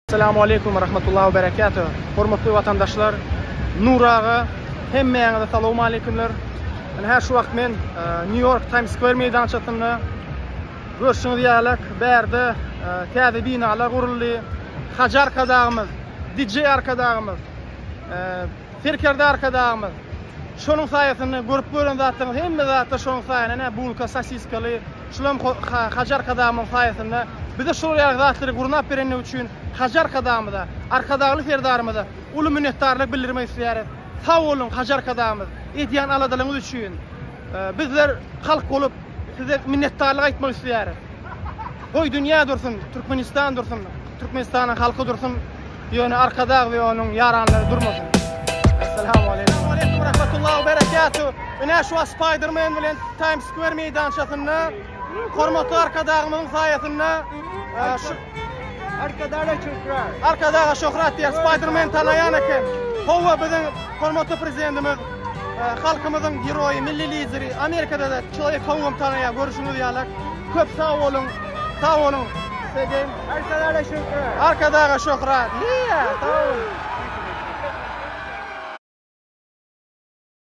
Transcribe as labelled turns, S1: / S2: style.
S1: Assalamu aleýkum we rahmetullahi we berekatuh. Hormatly watandaşlar, Nur aga, hemmäňize salowmaleýkumler. Ine hä şu wagt men New York Times Square meýdançasynda. Görşüňiz ýaly, bärde täze binalar guruldy. Hajy Arkadagymyz, DJ Arkadagymyz, Serkerde Arkadagymyz. Şonuň saýasynda görüp gören zatlaryňyz hemme zatlar şonuň saýasynda, ine bulka, sosiskaly, Şulam Hajy Arkadagymyzyň saýasynda bize şular ýaly zatlary gurnap berenligi üçin Hajy Arkadagymyza, Arkadagly Serdarymyza uly minnetdarlyk bildirmek isleýäris. Sag boluň Hajy Arkadagymyz, edýän aladalaryňyz üçin. Bizler halk bolup size minnetdarlyk aýtmak isleýäris. Goý dünýä dursun, Türkmenistan dursun, Türkmenistanyň halky dursun. Ýöne Arkadag we onuň ýaranlary durmasyn. Essalamu aleýkum. Aleýkum rahmetullah we berekatuh. Ine şu wagt Spiderman bilen Times Square meýdançasynda hormatly Arkadagymyzyň saýasynda e, şu
S2: Arkadaga şöhrat.
S1: Arkadaga şöhrat diýär. Spiderman tanaýan eken. Hawa biziň hormatly prezidentimiz e, halkymyzyň geroýy, milli lideri, Amerikada da Çolek Pawum tanaýar görüşüňiz ýaly. Köp sag boluň. Sag boluň. Segen.
S2: Arkadaga şöhrat.
S1: Arkadaga şöhrat. Yeah, sag boluň.